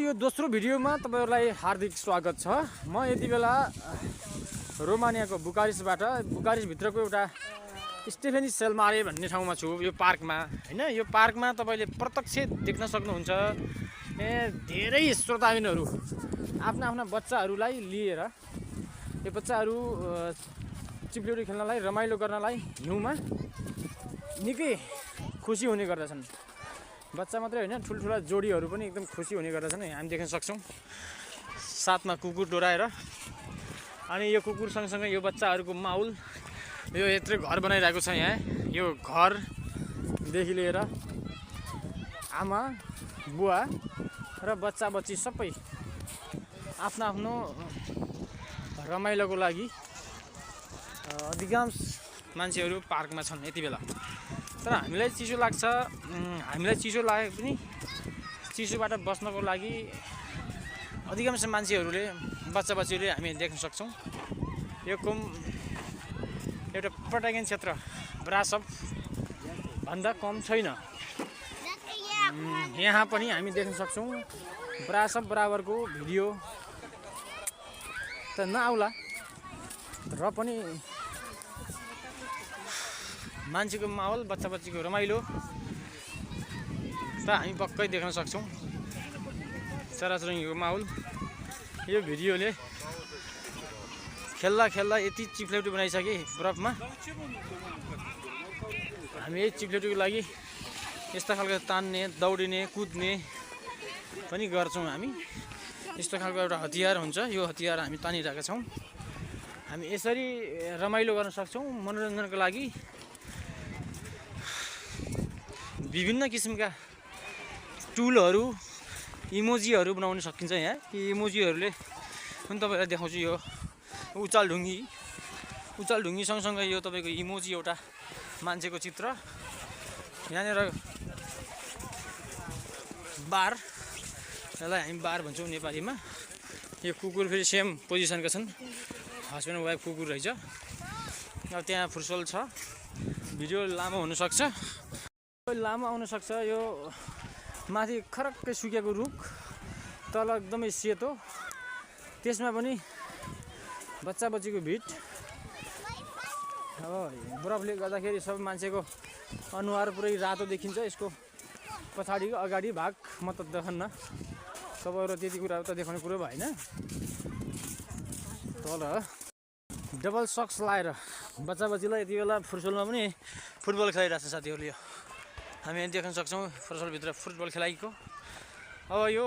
यो दोस्रो भिडियोमा तपाईहरुलाई हार्दिक स्वागत छ। म यति बेला रोमानियाको बुकारेस्ट भित्रको एउटा स्टेफेनी सेलमारे भन्ने ठाउँमा छु। यो पार्कमा हैन, यो पार्कमा तपाईले प्रत्यक्ष देख्न सक्नुहुन्छ धेरै श्रोताबिनहरु आफ्ना बच्चाहरुलाई लिएर यो बच्चाहरु चिप्लेउडी खेल्नलाई रमाइलो गर्नलाई हिउँमा निकै खुसी हुने गर्दछन्। बच्चा मात्रै हैन, ठुलठुला जोडीहरु पनि एकदम खुसी हुने गर्दछन्। हामी देख्न सक्छौं साथमा कुकुर डोराएर। अनि यो कुकुर सँगसँगै यो बच्चाहरुको माहौल, यो यत्रो घर बनाइरहेको छ यहाँ। यो घर देखि लिएर आमा बुवा र बच्चा बच्ची सबै आफ्नो रमाइलोको लागि अधिकांश मान्छेहरु पार्कमा छन् यति बेला। तर हामीलाई चिसो लाग्छ, हामीलाई चिसो लागे पनि चिसोबाट बस्नको लागि अधिकांश मान्छेहरुले बच्चा बच्चीले हामी देख्न सक्छौं। यो एउटा पर्यटन क्षेत्र ब्रासप भन्दा कम छैन। यहाँ पनि हामी देख्न सक्छौं ब्रासप बराबरको भिडियो त नआउला, र पनि मान्छेको माहौल, बच्चा बच्चीको रमाइलो त हामी पक्कै देख्न सक्छौं। चराचुरुङ्गीको माहौल यो भिडियोले खेल्दा यति चिप्लेउटी बनाइसके बरफमा। हामी यही चिप्लेउटीको लागि यस्ता खालको तान्ने, दौडिने, कुद्ने पनि गर्छौं। हामी यस्तो खालको एउटा हतियार हुन्छ, यो हतियार हामी तानिरहेका छौं। हामी यसरी रमाइलो गर्न सक्छौं। मनोरञ्जनको लागि विभिन्न किसिमका टुलहरु, इमोजीहरु बनाउन सकिन्छ यहाँ। यी इमोजीहरुले पनि तपाईलाई देखाउँछु। यो उचाल ढुङ्गी सँगसँगै यो तपाईको इमोजी एउटा मान्छेको चित्र। यहाँनेर बार, यसलाई हामी बार भन्छौं नेपालीमा। यो कुकुर फेरि सेम पोजिसनका छन्, हस्बेन्ड वाइफ कुकुर रहेछ। अब त्यहाँ फुर्सोल छ, भिडियो लामो हुन सक्छ, लामो आउन सक्छ। यो माथि खरक्कै सुकेको रुख, तल एकदमै सेतो, त्यसमा पनि बच्चा बच्चीको भिड। अब बरफले गर्दाखेरि सब मान्छेको अनुहार पुरै रातो देखिन्छ। यसको पछाडिको अगाडि भाग म त देख्न्न, तपाईहरु त्यति कुरा त देखाउने कुरो भएन। तल डबल सक्स लाएर बच्चा बच्चीलाई यति बेला फुटबलमा पनि फुटबल खेलाइरहेछ साथीहरुले। हामी देख्न सक्छौं फुटबलभित्र फुटबल खेलाइको। अब यो